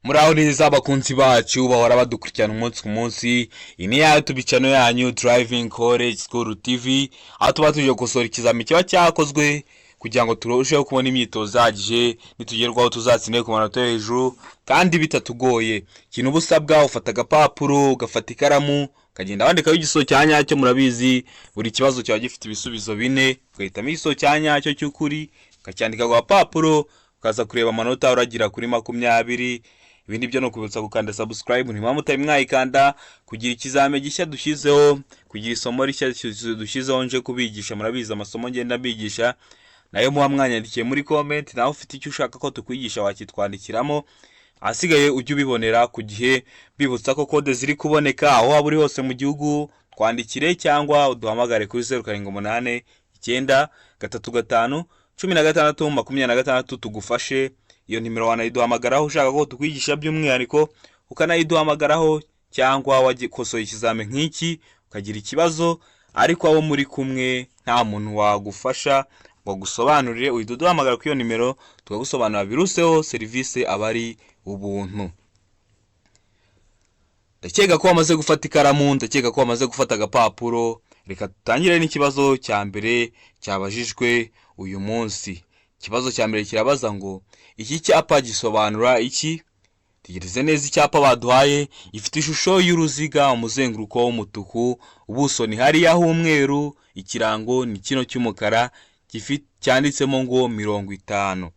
Muraho neza abakunzi bacu bahora badukurikirana umunsi ku munsi. Iyi ni ya YouTube channel yanyu Driving College School TV, aho tuba tuje gukosora ikizami kiba cyakozwe kugira ngo turusheho kubona imyitozo ihagije, nitugerwaho tuzatsinde ku manota yo hejuru kandi bitatugoye. Ikintu uba usabwa, ufata agapapuro, ugafata ikaramu, ukagenda wandikaho igisubizo cya nyacyo. Murabizi, buri kibazo kiba gifite ibisubizo bine, ugahitamo igisubizo cya nyacyo cy'ukuri, ukacyandika ku gapapuro, ukaza kureba amanota uragira kuri 20. Ibindi byo ni ukubibutsa gukanda subscribe ntimwaba mutari mwayikanda, kugira ikizame gishya dushyizeho, kugira isomo rishya dushyizeho nje kubigisha. Murabizi, amasomo ngenda mbigisha nayo muba mwanyandikiye muri comment. Nawe ufite icyo ushaka ko tukwigisha wakitwandikiramo, ahasigaye ujye ubibonera ku gihe. Bibutsa ko kode ziri kuboneka aho waba uri hose mu gihugu. Twandikire cyangwa uduhamagare kuri 0789351626 tugufashe. Iyo nimero wanayiduhamagaraho ushaka ko tukwigisha by'umwihariko, ukanayiduhamagaraho, cyangwa wakosoye ikizami nk'iki ukagira ikibazo ariko abo muri kumwe nta muntu wagufasha ngo agusobanurire, uhita uduhamagara kuri iyo nimero tukagusobanurira biruseho. Serivisi aba ari ubuntu. Ndakeka ko wamaze gufata ikaramu, ndakeka ko wamaze gufata agapapuro. Reka dutangire n'ikibazo cya mbere cyabajijwe uyu munsi. Ikibazo cya mbere kirabaza ngo: "Iki cyapa gisobanura iki?" Tegereze neza icyapa baduhaye. Gifite ishusho y'uruziga, umuzenguruko w'umutuku, ubuso ni hariya h'umweru, ikirango ni kino cy'umukara cyanditsemo ngo 50.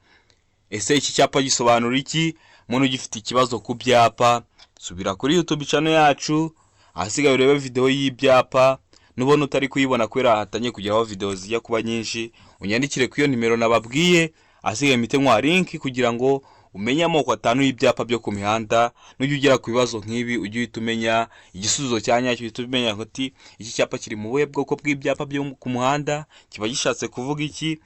Ese iki cyapa gisobanura iki? Muntu ugifite ikibazo ku byapa, subira kuri YouTube channel yacu, ahasigaye urebe video y'ibyapa. Nubona utari kuyibona kubera hatangiye kugeraho video zijya kuba nyinshi, unyandikire ku iyo nimero nababwiye, ahasigaye mpite nkuha link kugira ngo umenye amoko atanu y'ibyapa byo ku mihanda. Nujya ugera ku bibazo nk'ibi, ujye uhita umenya igisubizo cya nyacyo, uhita umenya uti: "Iki cyapa kiri mu buhe bwoko bw'ibyapa byo ku muhanda? Kiba gishatse kuvuga iki?"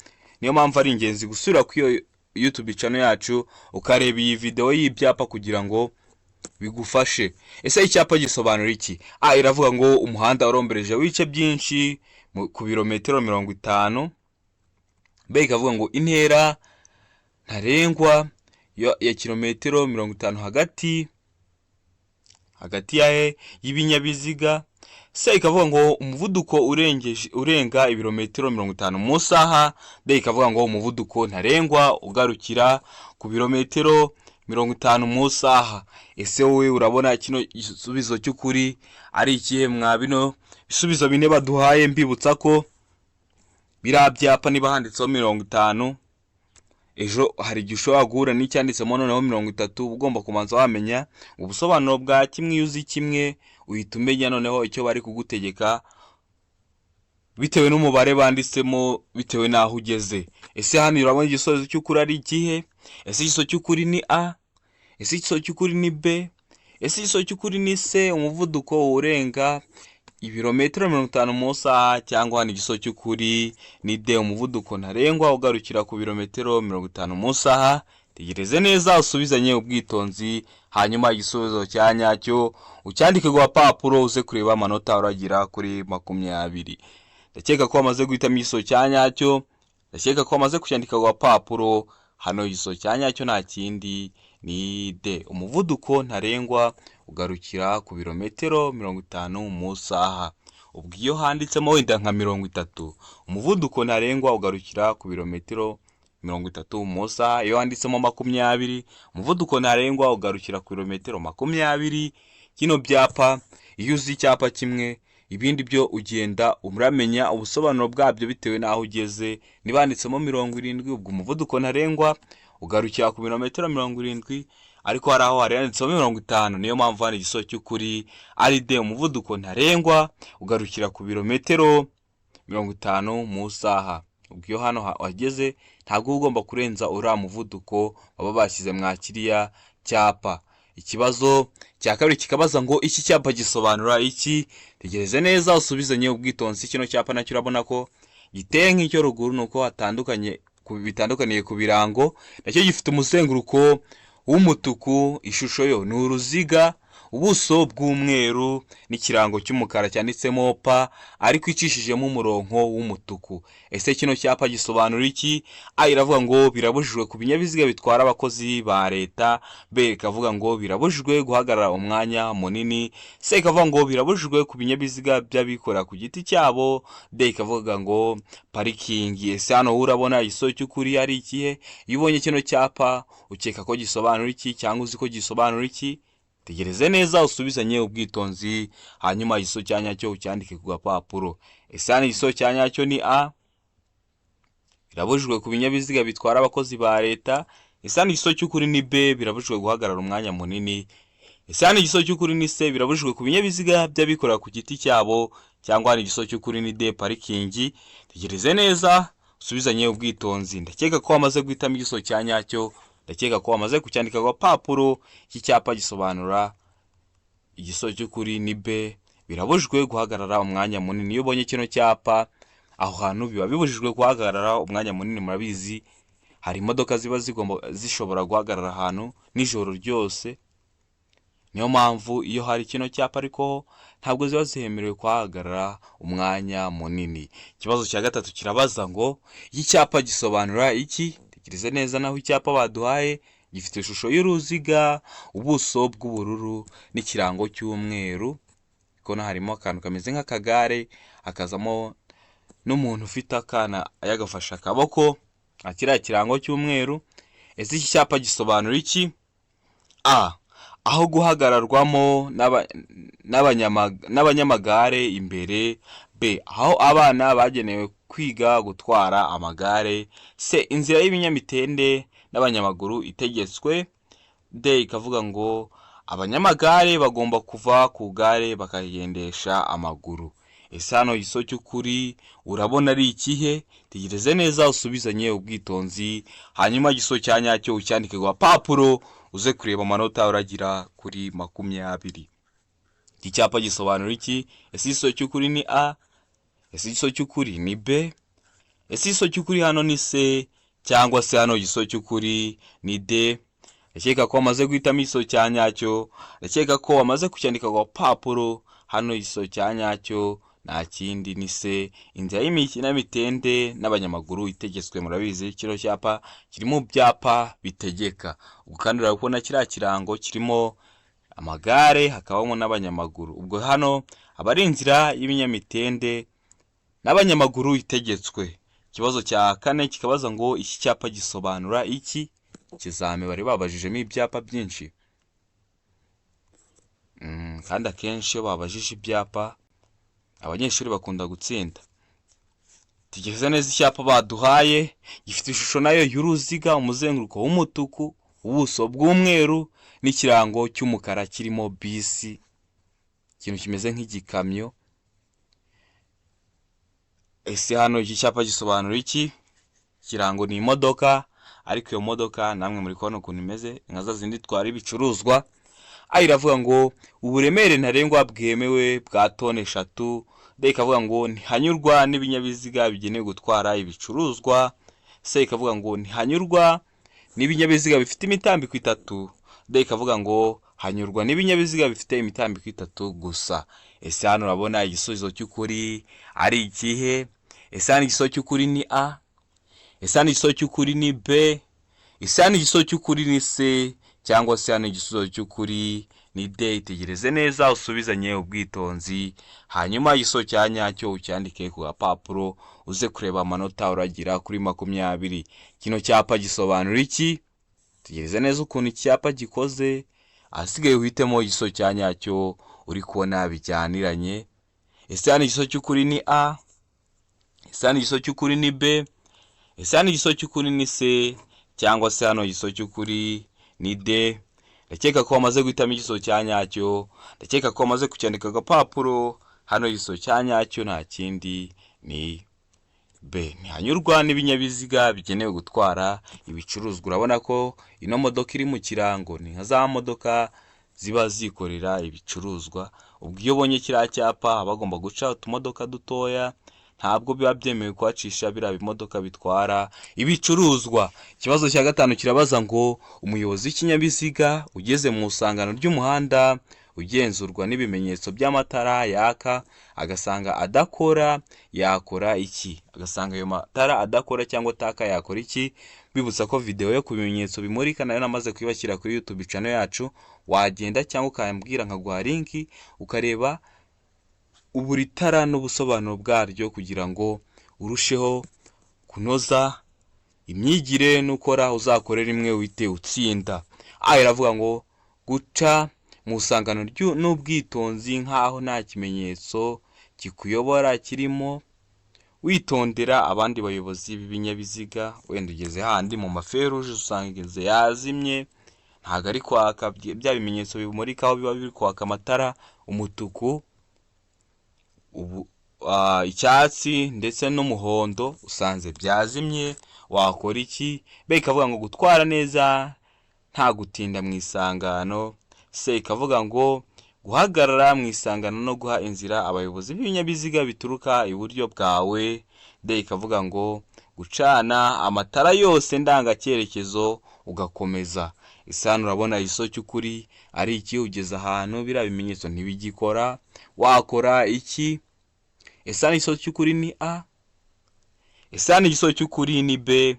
Niyo mpamvu ari ingenzi gusubira ku iyo YouTube channel yacu ukareba iyi video y'ibyapa kugira ngo bigufashe. Ese icyapa gisobanura iki? A iravuga ngo umuhanda urombereje w'ibice byinshi ku birometero 50. B ikavuga ngo intera ntarengwa ya kilometero 50 hagati ya he y'ibinyabiziga. C ikavuga ngo umuvuduko urengeje urenga ibirometero 50 mu isaha. D ikavuga ngo umuvuduko ntarengwa ugarukira ku birometero 50 mu isaha. Ese wowe urabona kino gisubizo cy'ukuri ari ikihe mwa bino bisubizo bine baduhaye? Mbibutsa ko biriya byapa niba handitseho 50, ejo hari igihe ushobora guhura n'icyanditsemo noneho 30. Uba ugomba kubanza wamenya ubusobanuro bwa kimwe. Iyo uzi kimwe, uhita umenya noneho icyo bari kugutegeka bitewe n'umubare banditsemo, bitewe n'aho ugeze. Ese hano urabona igisubizo cy'ukuri ari ikihe? Ese igisubizo cy'ukuri ni A? Ese igisubizo cy'ukuri ni B? Ese igisubizo cy'ukuri ni C, umuvuduko urenga ibirometero 50 mu isaha? Cyangwa hano igisubizo cy'ukuri ni D, umuvuduko ntarengwa ugarukira ku birometero 50 mu isaha? Tegereze neza, usubizanye ubwitonzi, hanyuma igisubizo cya nyacyo ucyandike ku gapapuro, uze kureba amanota uragira kuri 20. Ndakeka ko wamaze guhitamo igisubizo cya nyacyo, ndakeka ko wamaze kucyandika ku gapapuro. Hano igisubizo cya nyacyo nta kindi, ni D, umuvuduko ntarengwa ugarukira ku birometero 50 mu isaha. Ubwo iyo handitsemo wenda nka 30, umuvuduko ntarengwa ugarukira ku birometero 30 mu isaha. Iyo handitsemo 20, umuvuduko ntarengwa ugarukira ku birometero 20. Kino byapa, iyo uzi icyapa kimwe, ibindi byo ugenda uramenya ubusobanuro bwabyo bitewe n'aho ugeze. Niba handitsemo 70, ubwo umuvuduko ntarengwa ugarukira ku birometero 70, ariko hari aho hari handitseho 50. Niyo mpamvu hano igisubizo cy'ukuri ari D, umuvuduko ntarengwa ugarukira ku birometero 50 mu isaha. Ubwo iyo hano wageze, ntabwo uba ugomba kurenza uriya muvuduko baba bashyize mwa kiriya cyapa. Ikibazo cya kabiri kikabaza ngo: "Iki cyapa gisobanura iki?" Tegereze neza, usubizanye ubwitonzi. Kino cyapa nacyo urabona ko giteye nk'icyo ruguru, ni uko hatandukanye bitandukaniye ku birango. Nacyo gifite umuzenguruko w'umutuku, ishusho yo ni uruziga, ubuso bw'umweru n'ikirango cy'umukara cyanditsemo P ariko icishijemo umurongo w'umutuku. Ese kino cyapa gisobanura iki? A iravuga ngo birabujijwe ku binyabiziga bitwara abakozi ba leta, B ikavuga ngo birabujijwe guhagarara umwanya munini, C ikavuga ngo birabujijwe ku binyabiziga by'abikorera ku giti cyabo, D ikavuga ngo parikingi. Ese hano wowe urabona igisubizo cy'ukuri ari ikihe? Iyo ubonye kino cyapa ukeka ko gisobanura iki cyangwa uzi ko gisobanura iki? Tegereze neza usubizanye ubwitonzi, hanyuma igisubizo cya nyacyo ucyandike ku gapapuro. Ese hano igisubizo cya nyacyo ni A, birabujijwe ku binyabiziga bitwara abakozi ba leta. Ese hano igisubizo cy'ukuri ni B, birabujijwe guhagarara umwanya munini. Ese hano igisubizo cy'ukuri ni C, birabujijwe ku binyabiziga by'abikorera ku giti cyabo, cyangwa hano igisubizo cy'ukuri ni D, parikingi. Tegereze neza usubizanye ubwitonzi. Ndakeka ko wamaze guhitamo igisubizo cya nyacyo, ndakeka ko wamaze kucyandika ku gapapuro. Iki cyapa gisobanura, igisubizo cy'ukuri ni B, birabujijwe guhagarara umwanya munini. Iyo ubonye kino cyapa, aho hantu biba bibujijwe guhagarara umwanya munini. Murabizi, hari imodoka ziba zigomba zishobora guhagarara ahantu nijoro ryose. Niyo mpamvu iyo hari kino cyapa, ariko ntabwo ziba zemerewe kuhagarara umwanya munini. Ikibazo cya gatatu kirabaza ngo iki cyapa gisobanura iki? Tekereze neza. Naho icyapa baduhaye gifite ishusho y'uruziga, ubuso bw'ubururu n'ikirango cy'umweru. Kubona harimo akantu kameze nk'akagare, hakazamo n'umuntu ufite akana yagafashe akaboko kiriya kirango cy'umweru. Ese iki cyapa gisobanura iki? A, aho guhagararwamo n'abanyamagare imbere. B, aho abana bagenewe kwiga gutwara amagare. C, inzira y'ibinyamitende n'abanyamaguru itegetswe. D ikavuga ngo abanyamagare bagomba kuva ku gare bakagendesha amaguru. Ese hano igisubizo cy'ukuri urabona ari ikihe? Tegereze neza usubizanye ubwitonzi, hanyuma igisubizo cya nyacyo ucyandike ku gapapuro, uze kureba amanota uragira kuri 20. Iki cyapa gisobanura iki? Ese igisubizo cy'ukuri ni A? Ese igisubizo cy'ukuri ni B? Ese igisubizo cy'ukuri hano ni C, cyangwa se hano igisubizo cy'ukuri ni D? Ndakeka ko wamaze guhitamo igisubizo cya nyacyo, ndakeka ko wamaze kucyandika ku gapapuro. Hano igisubizo cya nyacyo nta kindi, ni C, inzira y'ibinyamitende n'abanyamaguru itegetswe. Murabizi, kino cyapa kiri mu byapa bitegeka. Ubwo kandi urabona kiriya kirango kirimo amagare, hakabamo n'abanyamaguru. Ubwo hano aba ari inzira y'ibinyamitende n'abanyamaguru itegetswe. Ikibazo cya kane kikabaza ngo iki cyapa gisobanura iki? Ikizami bari babajijemo ibyapa byinshi. Kandi akenshi iyo babajije ibyapa abanyeshuri bakunda gutsinda. Tegereza neza icyapa baduhaye gifite ishusho nayo y'uruziga, umuzenguruko w'umutuku, ubuso bw'umweru n'ikirango cy'umukara kirimo bisi, ikintu kimeze nk'igikamyo. Ese hano iki cyapa gisobanura iki? Ikirango ni imodoka, ariko iyo modoka namwe muri kubona ukuntu imeze, nka za zindi zitwara ibicuruzwa. A iravuga ngo uburemere ntarengwa bwemewe bwa toni 3. B ikavuga ngo ntihanyurwa n'ibinyabiziga bigenewe gutwara ibicuruzwa. C ikavuga ngo ntihanyurwa n'ibinyabiziga bifite imitambiko itatu. D ikavuga ngo hanyurwa n'ibinyabiziga bifite imitambiko itatu gusa. Ese hano urabona igisubizo cy'ukuri ari ikihe? Ese hano igisubizo cy'ukuri ni A? Ese hano igisubizo cy'ukuri ni B? Ese hano igisubizo cy'ukuri ni C, cyangwa se hano igisubizo cy'ukuri ni D? Itegereze neza usubizanye ubwitonzi, hanyuma igisubizo cya nyacyo ucyandike ku gapapuro, uze kureba amanota uragira kuri 20. Kino cyapa gisobanura iki? Tegereze neza ukuntu icyapa gikoze, ahasigaye uhitemo igisubizo cya nyacyo uri kubona bijyaniranye. Ese hano igisubizo cy'ukuri ni A? Ese hano igisubizo cy'ukuri ni B? Ese hano igisubizo cy'ukuri ni C, cyangwa se hano igisubizo cy'ukuri ni D? Ndakeka ko wamaze guhitamo igisubizo cya nyacyo, ndakeka ko wamaze kucyandika agapapuro. Hano igisubizo cya nyacyo nta kindi, ni B, ntihanyurwa n'ibinyabiziga bigenewe gutwara ibicuruzwa. Urabona ko ino modoka iri mu kirango ni nka za modoka ziba zikorera ibicuruzwa. Ubwo iyo ubonye kiriya cyapa haba hagomba guca utumodoka dutoya, ntabwo biba byemewe kuhacisha biriya bimodoka bitwara ibicuruzwa. Ikibazo cya gatanu kirabaza ngo umuyobozi w'ikinyabiziga ugeze mu isangano ry'umuhanda ugenzurwa n'ibimenyetso by'amatara yaka, agasanga adakora, yakora iki? Agasanga ayo matara adakora cyangwa ataka, yakora iki? Bibutsa ko video yo ku bimenyetso bimurika nayo namaze kuyibashyira kuri YouTube channel yacu. Wagenda cyangwa ukambwira nkaguha link, ukareba buri tara n'ubusobanuro bwaryo kugira ngo urusheho kunoza imyigire, nukora uzakore rimwe uhite utsinda. A iravuga ngo guca mu isangano n'ubwitonzi nk'aho nta kimenyetso kikuyobora kirimo, witondera abandi bayobozi b'ibinyabiziga. Wenda ugeze handi mu ma feux rouges, usanga inzu yazimye, ntabwo ari kwaka bya bimenyetso bimurika, aho biba biri kwaka amatara umutuku, ubu icyatsi ndetse n'umuhondo, usanze byazimye, wakora iki? B ikavuga ngo gutwara neza nta gutinda mu isangano. C ikavuga ngo guhagarara mu isangano no guha inzira abayobozi b'ibinyabiziga bituruka iburyo bwawe. D ikavuga ngo gucana amatara yose ndangacyerekezo ugakomeza. Isano urabona igisubizo cy'ukuri ari iki? Ugeze ahantu biriya bimenyetso ntibigikora, wakora iki? Ese hano igisubizo cy'ukuri ni A? Ese hano igisubizo cy'ukuri ni B?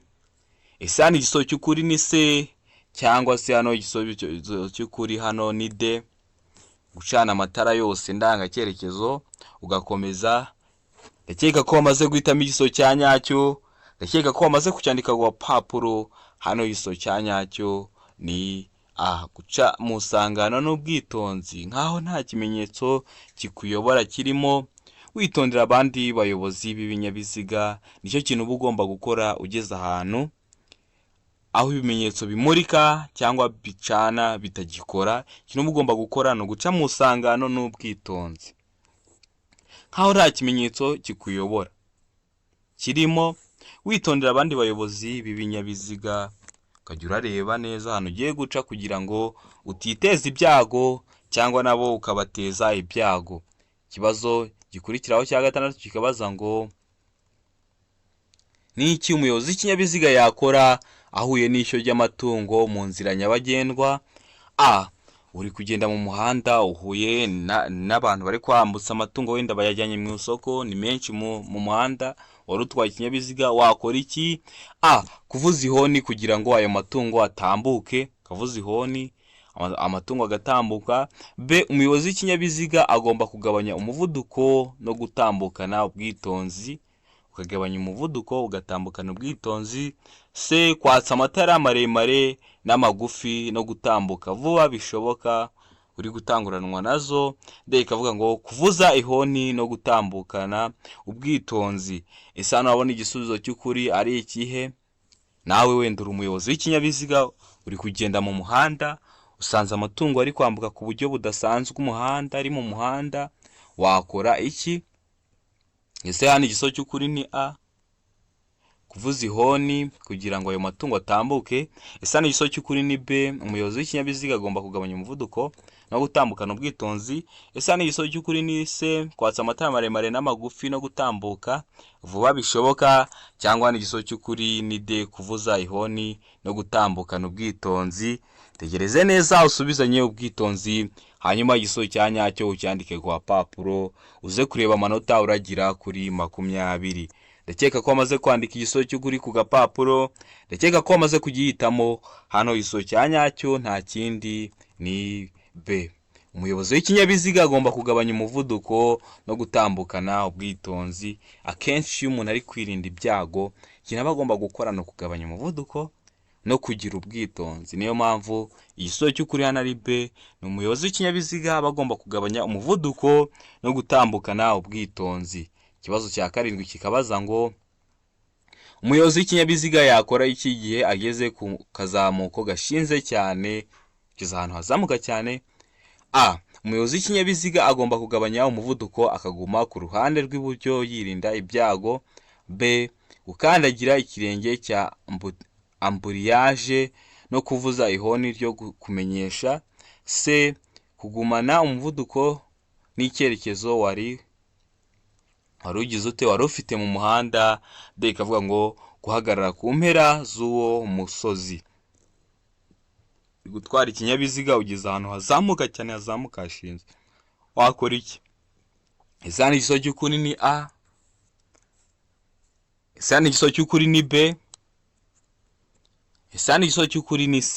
Ese hano igisubizo cy'ukuri ni C? Cyangwa se hano igisubizo cy'ukuri hano ni D, gucana amatara yose ndangacyerekezo ugakomeza? Ndakeka ko wamaze guhitamo igisubizo cya nyacyo, ndakeka ko wamaze kucyandika ku gapapuro. Hano igisubizo cya nyacyo ni A, guca mu isangano n'ubwitonzi nk'aho nta kimenyetso kikuyobora kirimo, witondera abandi bayobozi b'ibinyabiziga. Nicyo kintu uba ugomba gukora ugeze ahantu aho ibimenyetso bimurika cyangwa bicana bitagikora. Ikintu uba ugomba gukora ni uguca mu isangano n'ubwitonzi nk'aho nta kimenyetso kikuyobora kirimo, witondera abandi bayobozi b'ibinyabiziga, ukajya urareba neza ahantu ugiye guca kugira ngo utiteza ibyago cyangwa nabo ukabateza ibyago. Ikibazo gikurikiraho cya gatandatu kikabaza ngo ni iki umuyobozi w'ikinyabiziga yakora ahuye n'ishyo ry'amatungo mu nzira nyabagendwa? A, uri kugenda mu muhanda, uhuye n'abantu bari kwambutsa amatungo, wenda bayajyanye mu isoko, ni menshi mu muhanda, wari utwaye ikinyabiziga, wakora iki? A, kuvuza ihoni kugira ngo ayo matungo atambuke, kavuza ihoni amatungo agatambuka. B, umuyobozi w'ikinyabiziga agomba kugabanya umuvuduko no gutambukana ubwitonzi, ukagabanya umuvuduko ugatambukana ubwitonzi. C, kwatsa amatara maremare n'amagufi no gutambuka vuba bishoboka uri gutanguranwa nazo. D ikavuga ngo kuvuza ihoni no gutambukana ubwitonzi. Ese hano wabona igisubizo cy'ukuri ari ikihe? Nawe wenda uri umuyobozi w'ikinyabiziga, uri kugenda mu muhanda, usanze amatungo ari kwambuka ku buryo budasanzwe umuhanda, ari mu muhanda, wakora iki? Ese hano igisubizo cy'ukuri ni A, kuvuza ihoni kugira ngo ayo matungo atambuke? Ese hano igisubizo cy'ukuri ni B, umuyobozi w'ikinyabiziga agomba kugabanya umuvuduko no gutambukana ubwitonzi? Ese hano igisubizo cy'ukuri ni C, kwatsa amatara maremare n'amagufi no gutambuka vuba bishoboka? Cyangwa hano igisubizo cy'ukuri ni D, kuvuza ihoni no gutambukana ubwitonzi? Tegereze neza, usubizanye ubwitonzi, hanyuma igisubizo cya nyacyo ucyandike ku gapapuro, uze kureba amanota uragira kuri 20. Ndakeka ko wamaze kwandika igisubizo cy'ukuri ku gapapuro, ndakeka ko wamaze kugihitamo. Hano igisubizo cya nyacyo nta kindi ni B, umuyobozi w'ikinyabiziga agomba kugabanya umuvuduko no gutambukana ubwitonzi. Akenshi iyo umuntu ari kwirinda ibyago, ikintu aba agomba gukora ni ukugabanya umuvuduko no kugira ubwitonzi. Niyo mpamvu igisubizo cy'ukuri hano ari B, ni umuyobozi w'ikinyabiziga aba agomba kugabanya umuvuduko no gutambukana ubwitonzi. Ikibazo cya karindwi kikabaza ngo umuyobozi w'ikinyabiziga yakora iki igihe ageze ku kazamuko gashinze cyane, ageze ahantu hazamuka cyane? A, umuyobozi w'ikinyabiziga agomba kugabanya umuvuduko akaguma ku ruhande rw'iburyo yirinda ibyago. B, gukandagira ikirenge cya embrayage no kuvuza ihoni ryo kumenyesha. C, kugumana umuvuduko n'icyerekezo wari ugize ute, wari ufite mu muhanda. D ikavuga ngo guhagarara ku mpera z'uwo musozi. Uri gutwara ikinyabiziga, ugeze ahantu hazamuka cyane, hazamuka hashinze, wakora iki? Ese hano igisubizo cy'ukuri ni A? Ese hano igisubizo cy'ukuri ni B? Ese hano igisubizo cy'ukuri ni C?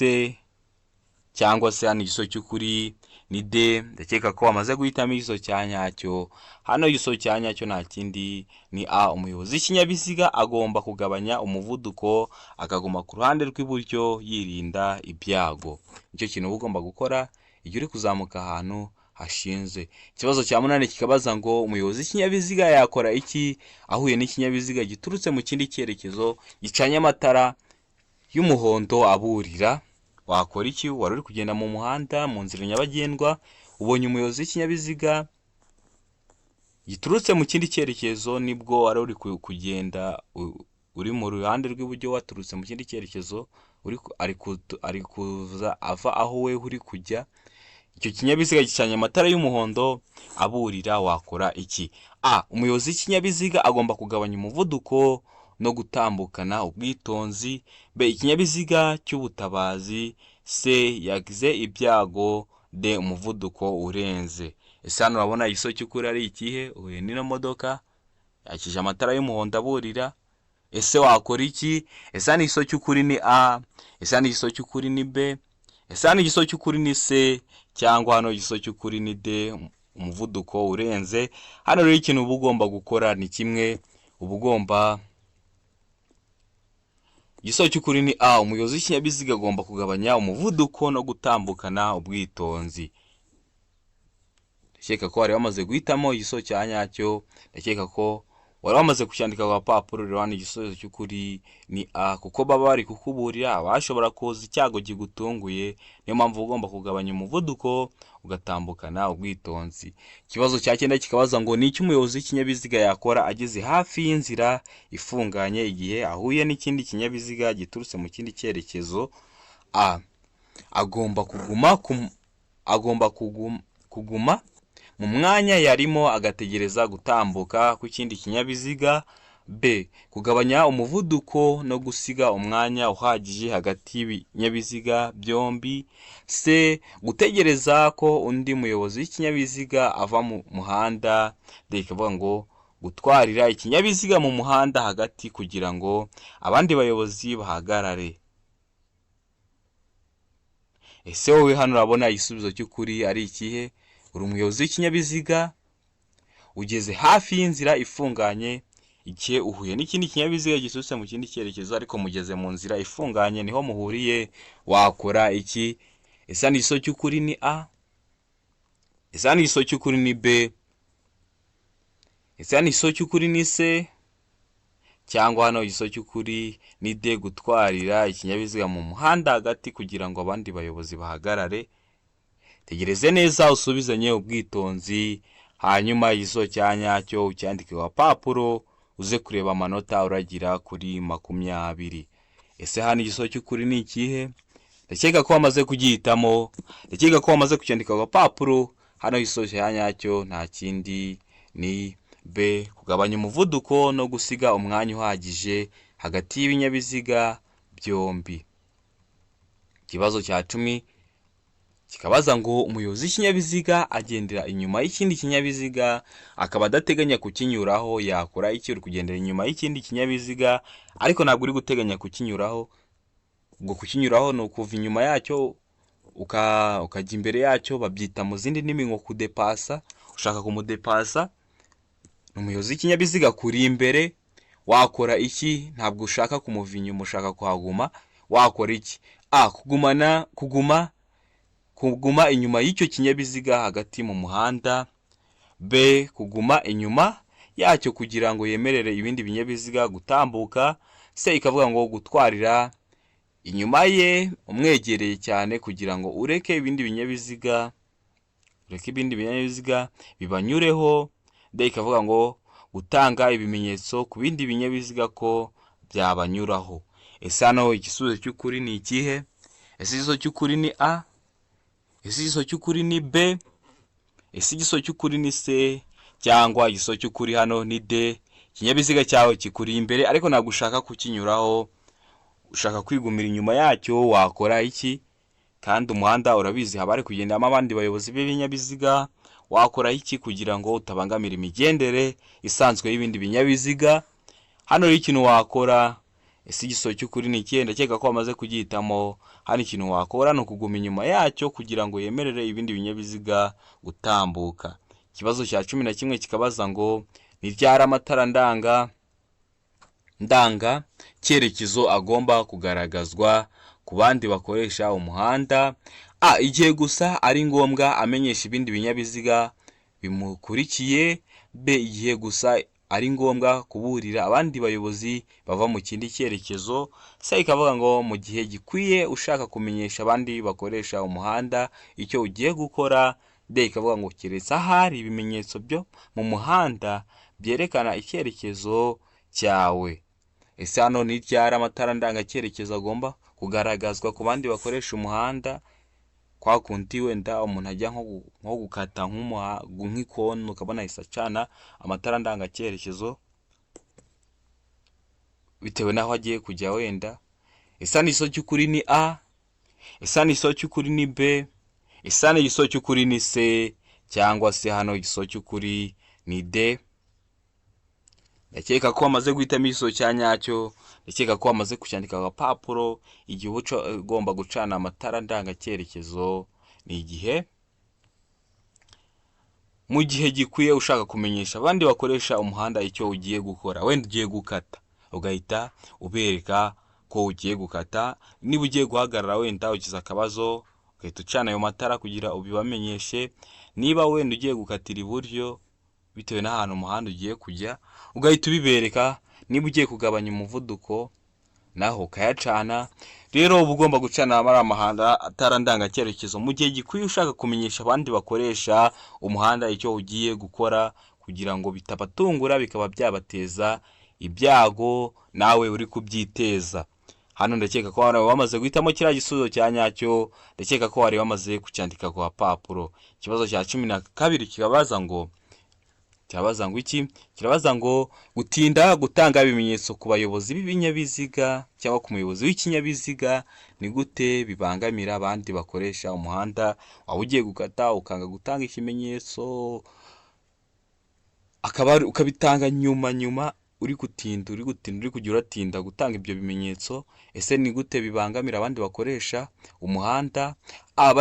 Cyangwa se hano igisubizo cy'ukuri ni D? Ndakeka ko wamaze guhitamo igisubizo cya nyacyo. Hano igisubizo cya nyacyo nta kindi, ni A. Umuyobozi w'ikinyabiziga agomba kugabanya umuvuduko, akaguma ku ruhande rw'iburyo yirinda ibyago. Nicyo kintu uba ugomba gukora igihe uri kuzamuka ahantu hashinze. Ikibazo cya munani kikabaza ngo: umuyobozi w'ikinyabiziga yakora iki ahuye n'ikinyabiziga giturutse mu kindi cyerekezo gicanye amatara y'umuhondo aburira? Wakora iki? Wari uri kugenda mu muhanda, mu nzira nyabagendwa, ubonye umuyobozi w'ikinyabiziga giturutse mu kindi cyerekezo, nibwo wari uri kugenda uri mu ruhande rw'iburyo, waturutse mu kindi cyerekezo, ari kuza ava aho we uri kujya. Icyo kinyabiziga gicanye amatara y'umuhondo aburira, wakora iki? A, umuyobozi w'ikinyabiziga agomba kugabanya umuvuduko no gutambukana ubwitonzi. B, ikinyabiziga cy'ubutabazi. C, yagize ibyago. D, umuvuduko urenze. Ese hano urabona igisubizo cy'ukuri ari ikihe? Uhuye n'ino modoka yakije amatara y'umuhondo aburira, ese wakora iki? Ese hano igisubizo cy'ukuri ni A? Ese hano igisubizo cy'ukuri ni B? Ese hano igisubizo cy'ukuri ni C? Cyangwa hano igisubizo cy'ukuri ni D, umuvuduko urenze? Hano rero ikintu uba ugomba gukora ni kimwe, uba ugomba, igisubizo cy'ukuri ni A. Umuyobozi w'ikinyabiziga agomba kugabanya umuvuduko no gutambukana ubwitonzi. Ndakeka ko wari wamaze guhitamo igisubizo cya nyacyo, ndakeka ko wari wamaze kucyandika ku gapapuro. Rero hano igisubizo cy'ukuri ni A, kuko baba bari kukuburira, bashobora kuza icyago kigutunguye, niyo mpamvu uba ugomba kugabanya umuvuduko ugatambukana ubwitonzi. Ikibazo cya cyenda kikabaza ngo: ni iki umuyobozi w'ikinyabiziga yakora ageze hafi y'inzira ifunganye igihe ahuye n'ikindi kinyabiziga giturutse mu kindi cyerekezo? A, agomba kuguma mu mwanya yarimo agategereza gutambuka kw'ikindi kinyabiziga. B, kugabanya umuvuduko no gusiga umwanya uhagije hagati y'ibinyabiziga byombi. C, gutegereza ko undi muyobozi w'ikinyabiziga ava mu muhanda. D ikavuga ngo gutwarira ikinyabiziga mu muhanda hagati kugira ngo abandi bayobozi bahagarare. Ese wowe hano urabona igisubizo cy'ukuri ari ikihe? Uri umuyobozi w'ikinyabiziga, ugeze hafi y'inzira ifunganye, igihe uhuye n'ikindi kinyabiziga giturutse mu kindi cyerekezo, ariko mugeze mu nzira ifunganye niho muhuriye, wakora iki? Ese hano igisubizo cy'ukuri ni A? Ese hano igisubizo cy'ukuri ni B? Ese hano igisubizo cy'ukuri ni C? Cyangwa hano igisubizo cy'ukuri ni D, gutwarira ikinyabiziga mu muhanda hagati kugira ngo abandi bayobozi bahagarare? Tegereze neza, usubizanye ubwitonzi, hanyuma igisubizo cya nyacyo ucyandike ku gapapuro, uze kureba amanota uragira kuri 20. Ese hano igisubizo cy'ukuri ni ikihe? Ndakeka ko wamaze kugihitamo, ndakeka ko wamaze kucyandika ku gapapuro. Hano igisubizo cya nyacyo nta kindi, ni B, kugabanya umuvuduko no gusiga umwanya uhagije hagati y'ibinyabiziga byombi. Ikibazo cya 10 kikabaza ngo: umuyobozi w'ikinyabiziga agendera inyuma y'ikindi kinyabiziga akaba adateganya kukinyuraho, yakora iki? Uri kugendera inyuma y'ikindi kinyabiziga ariko ntabwo uri guteganya kukinyuraho. Ubwo kukinyuraho ni ukuva inyuma yacyo ukajya imbere yacyo, babyita mu zindi ndimi ngo kudepasa. Ushaka kumudepasa, ni umuyobozi w'ikinyabiziga kuri imbere, wakora iki? Ntabwo ushaka kumuva inyuma, ushaka kuhaguma, wakora iki? A, kuguma inyuma y'icyo kinyabiziga hagati mu muhanda. B, kuguma inyuma yacyo kugira ngo yemerere ibindi binyabiziga gutambuka. C ikavuga ngo gutwarira inyuma ye umwegereye cyane kugira ngo ureke ibindi binyabiziga bibanyureho. D ikavuga ngo gutanga ibimenyetso ku bindi binyabiziga ko byabanyuraho. Ese hano igisubizo cy'ukuri ni ikihe? Ese igisubizo cy'ukuri ni A? Ese igisubizo cy'ukuri ni B? Ese igisubizo cy'ukuri ni C? Cyangwa igisubizo cy'ukuri hano ni D? Ikinyabiziga cyawe kikuri imbere ariko ntabwo ushaka kukinyuraho, ushaka kwigumira inyuma yacyo, wakora iki? Kandi umuhanda urabizi haba hari kugendamo abandi bayobozi b'ibinyabiziga. Wakora iki kugira ngo utabangamira imigendere isanzwe y'ibindi binyabiziga? Hano rero ikintu wakora, ese igisubizo cy'ukuri ni ikihe? Ndakeka ko wamaze kugihitamo. Hano ikintu wakora ni ukuguma inyuma yacyo kugira ngo yemerere ibindi binyabiziga gutambuka. Ikibazo cya 11 kikabaza ngo: ni ryari amatara ndanga cyerekezo agomba kugaragazwa ku bandi bakoresha umuhanda? A, igihe gusa ari ngombwa amenyesha ibindi binyabiziga bimukurikiye. B, igihe gusa ari ngombwa kuburira abandi bayobozi bava mu kindi cyerekezo. C ikavuga ngo mu gihe gikwiye ushaka kumenyesha abandi bakoresha umuhanda icyo ugiye gukora. D ikavuga ngo keretse ahari ibimenyetso byo mu muhanda byerekana icyerekezo cyawe. Ese hano ni ryari amatara ndangacyerekezo agomba kugaragazwa ku bandi bakoresha umuhanda? Kwa kundi wenda umuntu ajya nko gukata nk'ikoni, ukabona ahise acana amatara ndangacyerekezo bitewe n'aho agiye kujya wenda. Ese hano igisubizo cy'ukuri ni A? Ese hano igisubizo cy'ukuri ni B? Ese hano igisubizo cy'ukuri ni C? Cyangwa se hano igisubizo cy'ukuri ni D? Ndakeka ko wamaze guhitamo igisubizo cya nyacyo. Ndakeka ko wamaze kucyandika ku gapapuro. Igihe uba ugomba gucana amatara ndangacyerekezo ni igihe mu gihe gikwiye ushaka kumenyesha abandi bakoresha umuhanda icyo ugiye gukora. Wenda ugiye gukata, ugahita ubereka ko ugiye gukata. Niba ugiye guhagarara, wenda ugize akabazo, ugahita ucana ayo matara kugira ubibamenyeshe. Niba wenda ugiye gukatira iburyo bitewe n'ahantu umuhanda ugiye kujya, ugahita ubibereka. Niba ugiye kugabanya umuvuduko, naho ukayacana. Rero uba ugomba gucana ariya amatara ndangacyerekezo mu gihe gikwiye ushaka kumenyesha abandi bakoresha umuhanda icyo ugiye gukora, kugira ngo bitabatungura bikaba byabateza ibyago nawe uri kubyiteza. Hano ndakeka ko wari wamaze guhitamo kiriya gisubizo cya nyacyo. Ndakeka ko wari wamaze kucyandika ku gapapuro. Ikibazo cya 12 kikabaza ngo, kirabaza ngo iki? Kirabaza ngo gutinda gutanga ibimenyetso ku bayobozi b'ibinyabiziga cyangwa ku muyobozi w'ikinyabiziga ni gute bibangamira abandi bakoresha umuhanda? Waba ugiye gukata, ukanga gutanga ikimenyetso, akaba ukabitanga nyuma nyuma, uri gutinda, uri gutinda, uri kujya uratinda gutanga ibyo bimenyetso. Ese ni gute bibangamira abandi bakoresha umuhanda? A,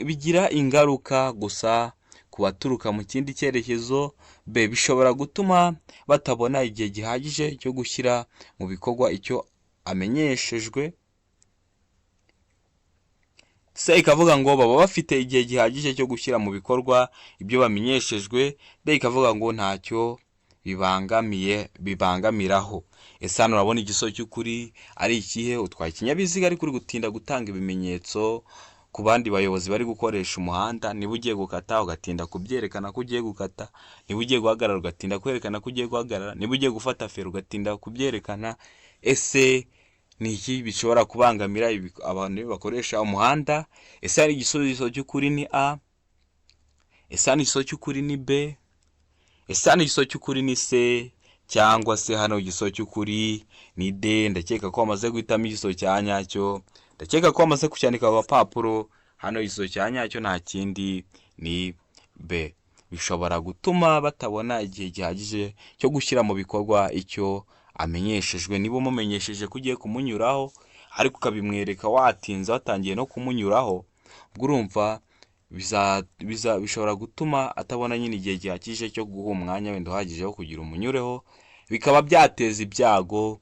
bigira ingaruka gusa ku baturuka mu kindi cyerekezo. B, bishobora gutuma batabona igihe gihagije cyo gushyira mu bikorwa icyo amenyeshejwe. C ikavuga ngo baba bafite igihe gihagije cyo gushyira mu bikorwa ibyo bamenyeshejwe. D ikavuga ngo ntacyo bibangamiye, bibangamiraho. Ese hano urabona igisubizo cy'ukuri ari ikihe? Utwaye ikinyabiziga ariko uri gutinda gutanga ibimenyetso ku bandi bayobozi bari gukoresha umuhanda. Niba ugiye gukata, ugatinda kubyerekana ko ugiye gukata. Niba ugiye guhagarara, ugatinda kwerekana ko ugiye guhagarara. Niba ugiye gufata feri, ugatinda kubyerekana. Ese ni iki bishobora kubangamira abantu bakoresha umuhanda? Ese hari igisubizo cy'ukuri ni A? Ese hano igisubizo cy'ukuri ni B? Ese hano igisubizo cy'ukuri ni C? Cyangwa se hano igisubizo cy'ukuri ni D? Ndakeka ko wamaze guhitamo igisubizo cya nyacyo. Ndakeka ko wamaze kucyandika ku gapapuro. Hano igisubizo cya nyacyo nta kindi, ni B. Bishobora gutuma batabona igihe gihagije cyo gushyira mu bikorwa icyo amenyeshejwe. Niba umumenyesheje ko ugiye kumunyuraho, ariko ukabimwereka watinze, watangiye no kumunyuraho, ubwo urumva bishobora gutuma atabona nyine igihe gihagije cyo guha umwanya wenda uhagije wo kugira umunyureho, bikaba byateza ibyago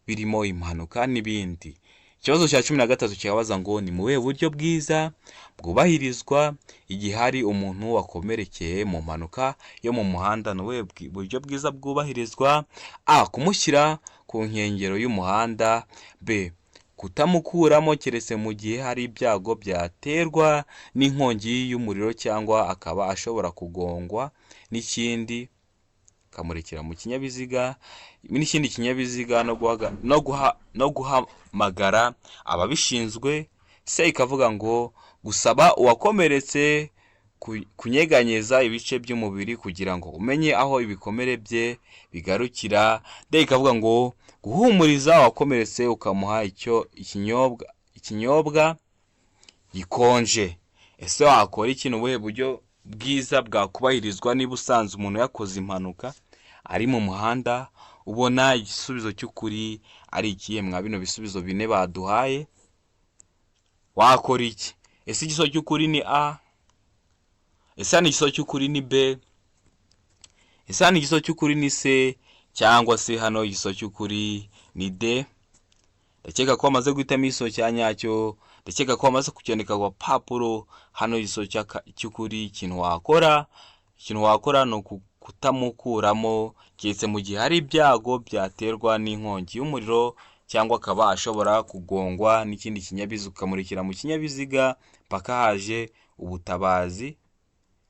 birimo impanuka n'ibindi. Ikibazo cya 13 kirabaza ngo: ni mu buhe buryo bwiza bwubahirizwa igihe hari umuntu wakomerekeye mu mpanuka yo mu muhanda? Ni ubuhe buryo bwiza bwubahirizwa? A, kumushyira ku nkengero y'umuhanda. B, kutamukuramo keretse mu gihe hari ibyago byaterwa n'inkongi y'umuriro cyangwa akaba ashobora kugongwa n'ikindi, ukamurekera mu kinyabiziga n'ikindi kinyabiziga no guhamagara ababishinzwe. C ikavuga ngo gusaba uwakomeretse kunyeganyeza ibice by'umubiri kugira ngo umenye aho ibikomere bye bigarukira. D ikavuga ngo guhumuriza uwakomeretse ukamuha icyo ikinyobwa gikonje. Ese wakora iki? Ni ubuhe buryo bwiza bwakubahirizwa niba usanze umuntu yakoze impanuka ari mu muhanda? Ubona igisubizo cy'ukuri ari ikihe mwa bino bisubizo bine baduhaye? Wakora iki? Ese igisubizo cy'ukuri ni A? Ese hano igisubizo cy'ukuri ni B? Ese hano igisubizo cy'ukuri ni C? Cyangwa se hano igisubizo cy'ukuri ni D? Ndakeka ko wamaze guhitamo igisubizo cya nyacyo, ndakeka ko wamaze kucyandika ku gapapuro. Hano igisubizo cy'ukuri, ikintu wakora ni kutamukuramo, keretse mu gihe hari ibyago byaterwa n'inkongi y'umuriro, cyangwa akaba ashobora kugongwa n'ikindi kinyabiziga, ukamurikira mu kinyabiziga mpaka haje ubutabazi,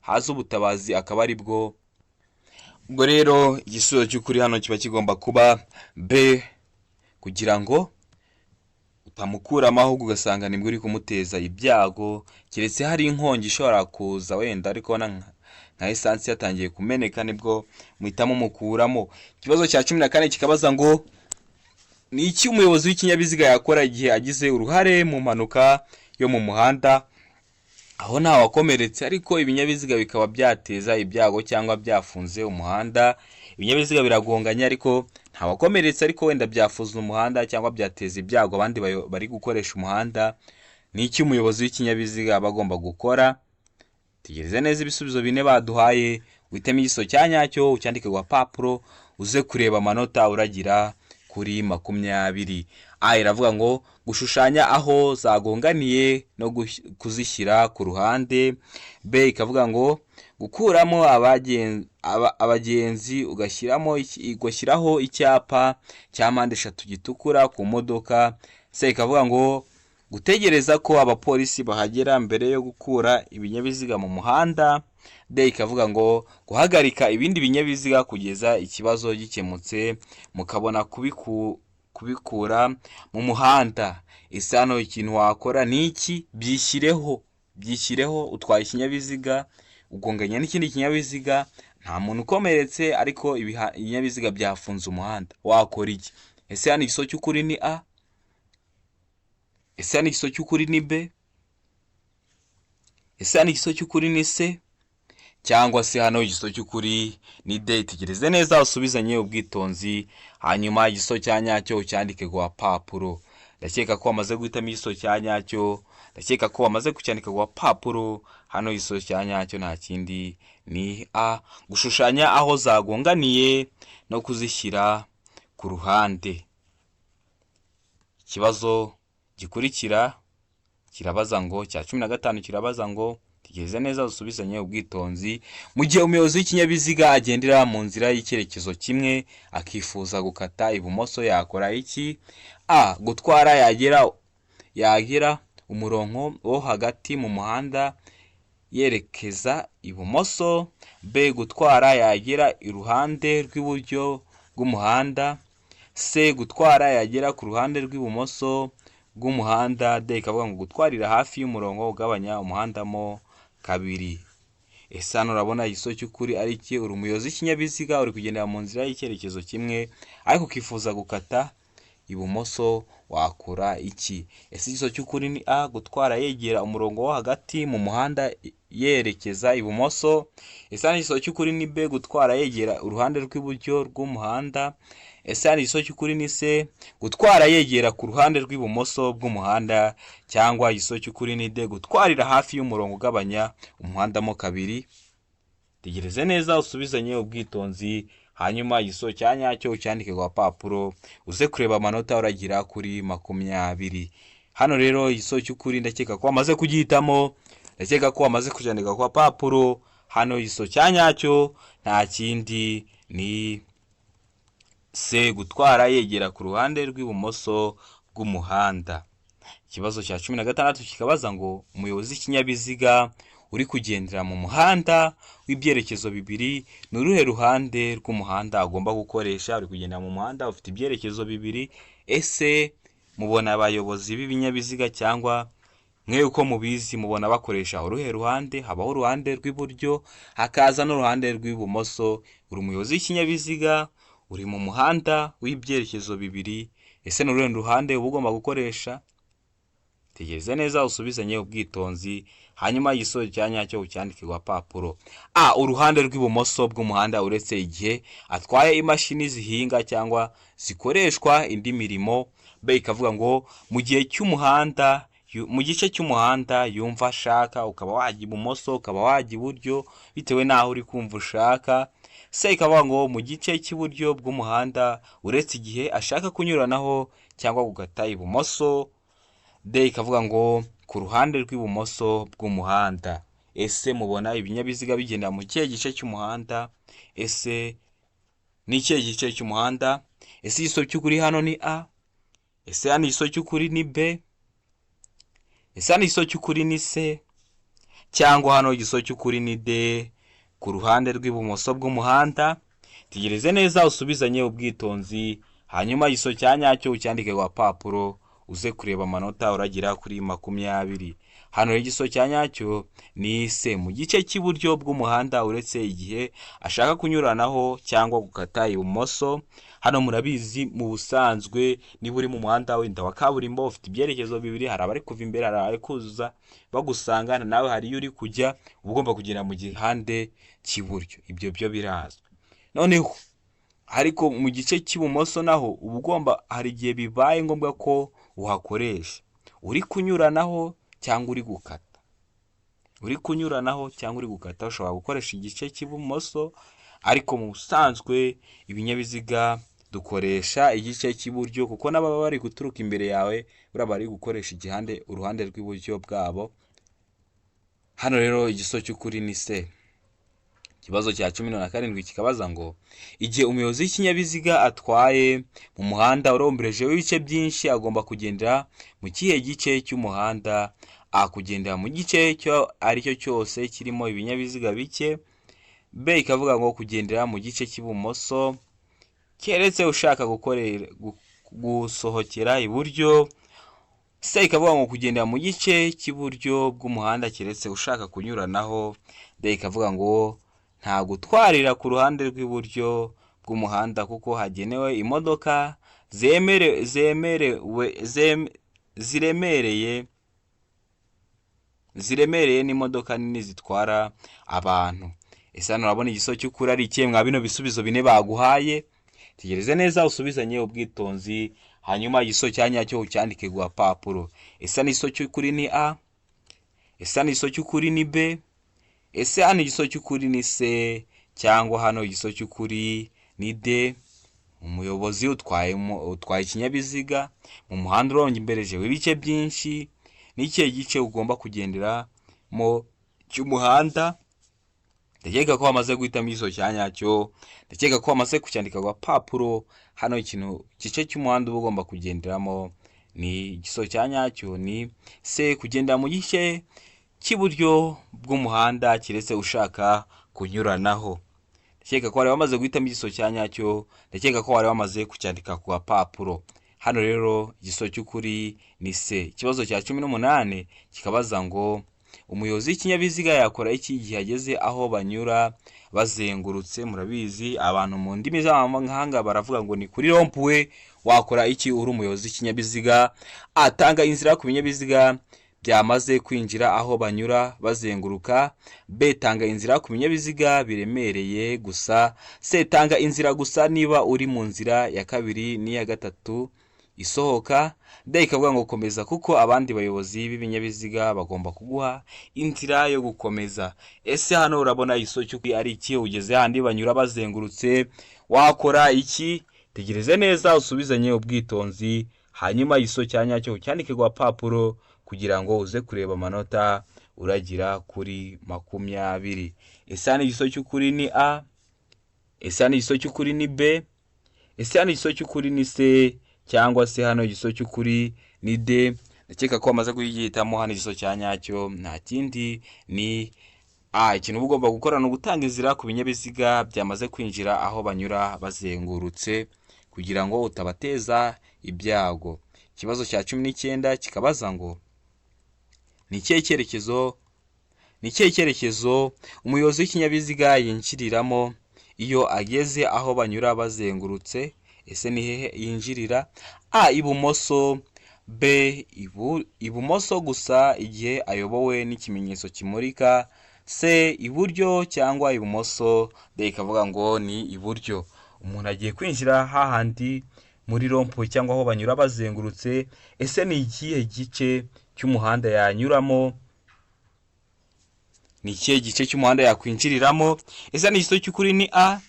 haza ubutabazi akaba ari bwo. Ubwo rero igisubizo cy'ukuri hano kiba kigomba kuba B, kugira ngo utamukuramo ahubwo ugasanga nibwo uri kumuteza ibyago, keretse hari inkongi ishobora kuza wenda, ariko nka esansi yatangiye kumeneka, nibwo muhita mumukuramo. Ikibazo cya 14 kikabaza ngo: ni iki umuyobozi w'ikinyabiziga yakora igihe agize uruhare mu mpanuka yo mu muhanda, aho ntawakomeretse ariko ibinyabiziga bikaba byateza ibyago cyangwa byafunze umuhanda? Ibinyabiziga biragonganye ariko ntawakomeretse, ariko wenda byafunze umuhanda cyangwa byateza ibyago abandi bari gukoresha umuhanda. Ni iki umuyobozi w'ikinyabiziga aba agomba gukora? Tegereze neza ibisubizo bine baduhaye, uhitemo igisubizo cya nyacyo, ucyandike ku gapapuro, uze kureba amanota uragira kuri 20. A iravuga ngo gushushanya aho zagonganiye no kuzishyira ku ruhande. B ikavuga ngo gukuramo abagenzi ugashyiraho icyapa cya mpande eshatu gitukura ku modoka. C ikavuga ngo gutegereza ko abapolisi bahagera mbere yo gukura ibinyabiziga mu muhanda. D ikavuga ngo guhagarika ibindi binyabiziga kugeza ikibazo gikemutse, mukabona kubikura mu muhanda. Ese hano ikintu wakora ni iki? Byishyireho, byishyireho. Utwaye ikinyabiziga, ugonganye n'ikindi kinyabiziga, nta muntu ukomeretse ariko ibinyabiziga byafunze umuhanda, wakora iki? Ese hano igisubizo cy'ukuri ni A? Ese hano igisubizo cy'ukuri ni B? Ese hano igisubizo cy'ukuri ni C? Cyangwa se hano igisubizo cy'ukuri ni D? Tegereze neza, usubizanye ubwitonzi, hanyuma igisubizo cya nyacyo ucyandike ku gapapuro. Ndakeka ko wamaze guhitamo igisubizo cya nyacyo, ndakeka ko wamaze kucyandika ku gapapuro. Hano igisubizo cya nyacyo nta kindi, ni A, gushushanya aho zagonganiye no kuzishyira ku ruhande. Ikibazo gikurikira kirabaza ngo, cya 15 kirabaza ngo, tegereza neza usubizanye ubwitonzi: mu gihe umuyobozi w'ikinyabiziga agendera mu nzira y'icyerekezo kimwe akifuza gukata ibumoso, yakora iki? A, gutwara yagera umurongo wo hagati mu muhanda yerekeza ibumoso. B, gutwara yagera iruhande rw'iburyo bw'umuhanda. C, gutwara yagera ku ruhande rw'ibumoso bw'umuhanda. D ikavuga ngo gutwarira hafi y'umurongo ugabanya umuhanda mo kabiri. Ese hano urabona igisubizo cy'ukuri ari iki? Uri umuyobozi w'ikinyabiziga, uri kugendera mu nzira y'icyerekezo kimwe ariko ukifuza gukata ibumoso, wakora iki? Ese igisubizo cy'ukuri ni A, gutwara yegera umurongo wo hagati mu muhanda yerekeza ibumoso? Ese hano igisubizo cy'ukuri ni B, gutwara yegera uruhande rw'iburyo rw'umuhanda? Ese hano igisubizo cy'ukuri ni C, gutwara yegera ku ruhande rw'ibumoso bw'umuhanda? Cyangwa igisubizo cy'ukuri ni D, gutwarira hafi y'umurongo ugabanya umuhanda mo kabiri? Tegereze neza, usubizanye ubwitonzi, hanyuma igisubizo cya nyacyo ucyandike ku gapapuro, uze kureba amanota uragira kuri 20. Hano rero igisubizo cy'ukuri ndakeka ko wamaze kugihitamo, ndakeka ko wamaze kucyandika ku gapapuro. Hano igisubizo cya nyacyo nta kindi, ni C, gutwara yegera ku ruhande rw'ibumoso bw'umuhanda. Ikibazo cya 16 kikabaza ngo: umuyobozi w'ikinyabiziga uri kugendera mu muhanda w'ibyerekezo bibiri, ni uruhe ruhande rw'umuhanda agomba gukoresha? Uri kugendera mu muhanda ufite ibyerekezo bibiri. Ese mubona abayobozi b'ibinyabiziga, cyangwa mwe uko mubizi, mubona bakoresha uruhe ruhande? Habaho uruhande rw'iburyo, hakaza n'uruhande rw'ibumoso. Uri umuyobozi w'ikinyabiziga, uri mu muhanda w'ibyerekezo bibiri, ese ni uruhe ruhande uba ugomba gukoresha? Tegereze neza usubizanye ubwitonzi, hanyuma igisubizo cya nyacyo ucyandike ku gapapuro. A, uruhande rw'ibumoso bw'umuhanda uretse igihe atwaye imashini zihinga cyangwa zikoreshwa indi mirimo. B ikavuga ngo mu gihe cy'umuhanda, mu gice cy'umuhanda yumva ashaka, ukaba wajya ibumoso, ukaba wajya iburyo bitewe n'aho uri kumva ushaka. C ikavuga ngo mu gice cy'iburyo bw'umuhanda uretse igihe ashaka kunyuranaho cyangwa gukata ibumoso. D ikavuga ngo ku ruhande rw'ibumoso bw'umuhanda. Ese mubona ibinyabiziga bigenda mu kihe gice cy'umuhanda? Ese ni ikihe gice cy'umuhanda? Ese igisubizo cy'ukuri hano ni A? Ese hano igisubizo cy'ukuri ni B? Ese hano igisubizo cy'ukuri ni C? Cyangwa hano igisubizo cy'ukuri ni D, ku ruhande rw'ibumoso bw'umuhanda? Tegereze neza usubizanye ubwitonzi, hanyuma igisubizo cya nyacyo ucyandike ku gapapuro, uze kureba amanota uragira kuri 20. Hano rero igisubizo cya nyacyo ni C, mu gice cy'iburyo bw'umuhanda uretse igihe ashaka kunyuranaho cyangwa gukata ibumoso. Hano murabizi, mu busanzwe niba uri mu muhanda wenda wa kaburimbo, ufite ibyerekezo bibiri, hari abari kuva imbere, hari abari kuza bagusanga, nawe hari iyo uri kujya, uba ugomba kugenda mu gihande cy'iburyo, ibyo byo birazwi. Noneho ariko mu gice cy'ibumoso naho uba ugomba, hari igihe bibaye ngombwa ko uhakoresha uri kunyuranaho cyangwa uri gukata. Uri kunyuranaho cyangwa uri gukata ushobora gukoresha igice cy'ibumoso, ariko mu busanzwe ibinyabiziga dukoresha igice cy'iburyo, kuko n'ababa bari guturuka imbere yawe buriya bari gukoresha igihande, uruhande rw'iburyo bwabo. Hano rero igisubizo cy'ukuri ni C. Ikibazo cya 17 kikabaza ngo igihe umuyobozi w'ikinyabiziga atwaye mu muhanda uromberejeho ibice byinshi, agomba kugendera mu kihe gice cy'umuhanda? A, kugendera mu gice cyo aricyo cyose kirimo ibinyabiziga bike. B ikavuga ngo kugendera mu gice cy'ibumoso keretse ushaka gusohokera iburyo. C ikavuga ngo kugendera mu gice cy'iburyo bw'umuhanda keretse ushaka kunyuranaho. D ikavuga ngo nta gutwarira ku ruhande rw'iburyo bw'umuhanda kuko hagenewe imodoka ziremereye n'imodoka nini zitwara abantu. Ese hano urabona igisubizo cy'ukuri ari ikihe mwa bino bisubizo bine baguhaye? Tegereze neza usubizanye ubwitonzi, hanyuma igisubizo cya nyacyo ucyandike ku gapapuro. Ese hano igisubizo cy'ukuri ni A? Ese hano igisubizo cy'ukuri ni B? Ese hano igisubizo cy'ukuri ni C? Cyangwa hano igisubizo cy'ukuri ni D? Umuyobozi utwaye ikinyabiziga mu muhanda urombereje w'ibice byinshi, ni ikihe gice ugomba kugenderamo cy'umuhanda? Ndakeka ko wamaze guhitamo igisubizo cya nyacyo, ndakeka ko wamaze kucyandika ku gapapuro. Hano ikintu, igice cy'umuhanda uba ugomba kugenderamo, ni igisubizo cya nyacyo ni C, kugendera mu gice cy'iburyo bw'umuhanda keretse ushaka kunyuranaho. Ndakeka ko wari wamaze guhitamo igisubizo cya nyacyo, ndakeka ko wari wamaze kucyandika ku gapapuro. Hano rero igisubizo cy'ukuri ni C. Ikibazo cya 18 kikabaza ngo umuyobozi w'ikinyabiziga yakora iki igihe ageze aho banyura bazengurutse? Murabizi, abantu mu ndimi z'amahanga baravuga ngo ni kuri rond-point. Wakora iki uri umuyobozi w'ikinyabiziga? Atanga inzira ku binyabiziga byamaze kwinjira aho banyura bazenguruka. B, tanga inzira ku binyabiziga biremereye gusa. C, tanga inzira gusa niba uri mu nzira ya kabiri n'iya gatatu isohoka. D ikavuga ngo komeza kuko abandi bayobozi b'ibinyabiziga bagomba kuguha inzira yo gukomeza. Ese hano urabona igisubizo cy'ukuri ari iki? Ugeze handi banyura bazengurutse, wakora iki? Tegereze neza usubizanye ubwitonzi, hanyuma igisubizo cya nyacyo ucyandike ku gapapuro kugira ngo uze kureba amanota uragira kuri 20. Ese hano igisubizo cy'ukuri ni A? Ese hano igisubizo cy'ukuri ni B? Ese hano igisubizo cy'ukuri ni C? Cyangwa se hano igisubizo cy'ukuri ni D? Ndakeka ko wamaze kugihitamo. Hano igisubizo cya nyacyo nta kindi ni A. Ikintu uba ugomba gukora ni ugutanga inzira ku binyabiziga byamaze kwinjira aho banyura bazengurutse kugira ngo utabateza ibyago. Ikibazo cya 19 kikabaza ngo ni ikihe cyerekezo umuyobozi w'ikinyabiziga yinjiriramo iyo ageze aho banyura bazengurutse? Ese ni hehe yinjirira? A, ibumoso. B ibumoso gusa igihe ayobowe n'ikimenyetso kimurika, C iburyo cyangwa ibumoso, D ikavuga ngo ni iburyo. Umuntu agiye kwinjira hahandi muri rond-point cyangwa aho banyura bazengurutse, ese ni ikihe gice cy'umuhanda yanyuramo? Ni ikihe gice cy'umuhanda yakwinjiriramo? Ese ni igisubizo cy'ukuri ni A?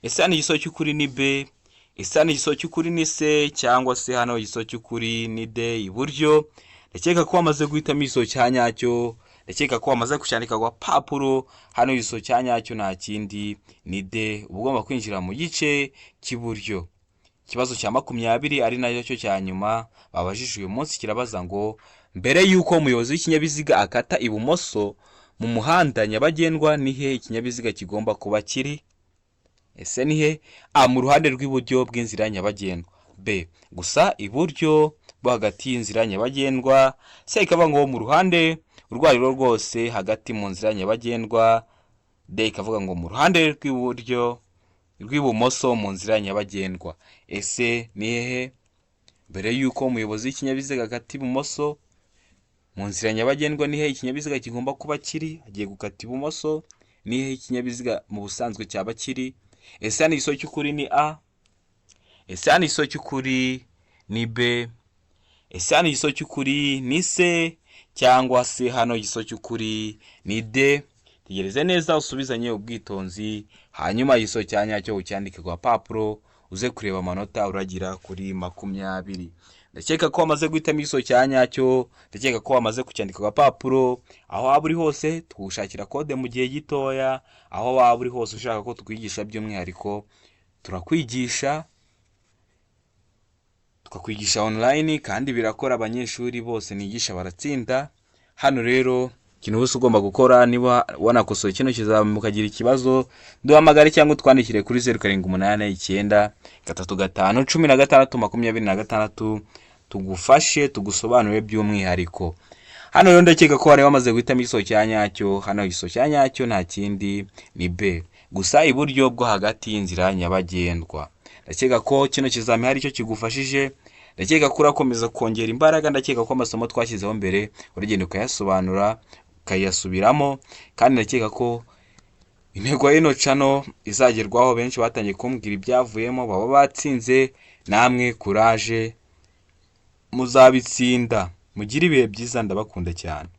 Ese hano igisubizo cy'ukuri ni B? Ese hano igisubizo cy'ukuri ni C? Cyangwa se hano igisubizo cy'ukuri ni D, iburyo? Ndakeka ko wamaze guhitamo igisubizo cya nyacyo, ndakeka ko wamaze kucyandika ku gapapuro. Hano igisubizo cya nyacyo nta kindi ni D, uba ugomba kwinjira mu gice cy'iburyo. Ikibazo cya 20 ari nacyo cya nyuma babajije uyu munsi kirabaza ngo: mbere y'uko umuyobozi w'ikinyabiziga akata ibumoso mu muhanda nyabagendwa, ni he ikinyabiziga kigomba kuba kiri? Ese ni he? A, mu ruhande rw'iburyo bw'inzira nyabagendwa, B, gusa iburyo bwo hagati y'inzira nyabagendwa, C ikavuga ngo mu ruhande urwo ari rwo rwose hagati mu nzira nyabagendwa, D ikavuga ngo mu ruhande rw'iburyo rw'ibumoso mu nzira nyabagendwa. Ese ni hehe? Mbere y'uko umuyobozi w'ikinyabiziga akata ibumoso mu nzira nyabagendwa, ni he ikinyabiziga kigomba kuba kiri? Agiye gukata ibumoso, ni hehe ikinyabiziga mu busanzwe cyaba kiri? Ese hano igisubizo cy'ukuri ni A? Ese hano igisubizo cy'ukuri ni B? Ese hano igisubizo cy'ukuri ni C? Cyangwa se hano igisubizo cy'ukuri ni D? Tegereze neza, usubizanye ubwitonzi, hanyuma igisubizo cya nyacyo ucyandike ku gapapuro, uze kureba amanota uragira kuri 20. Ndakeka ko wamaze guhitamo igisubizo cya nyacyo, ndakeka ko wamaze kucyandika ku gapapuro. Aho waba uri hose tugushakira kode mu gihe gitoya. Aho waba uri hose ushaka ko tukwigisha by'umwihariko, turakwigisha, tukakwigisha online kandi birakora, abanyeshuri bose nigisha baratsinda. Hano rero ikintu wese ugomba gukora, niba wanakosoye kino kizami ukagira ikibazo, duhamagare cyangwa utwandikire kuri 0789351626, tugufashe tugusobanurire by'umwihariko. Hano rero ndakeka ko wari wamaze guhitamo igisubizo cya nyacyo. Hano igisubizo cya nyacyo nta kindi ni B, gusa iburyo bwo hagati y'inzira nyabagendwa. Ndakeka ko kino kizami hari icyo kigufashije, ndakeka ko urakomeza kongera imbaraga, ndakeka ko amasomo twashyizeho mbere uragenda ukayasobanura, ukayasubiramo, kandi ndakeka ko intego y'ino channel izagerwaho. Benshi batangiye kumbwira ibyavuyemo, baba batsinze. Namwe kuraje, muzabitsinda. Mugire ibihe byiza, ndabakunda cyane.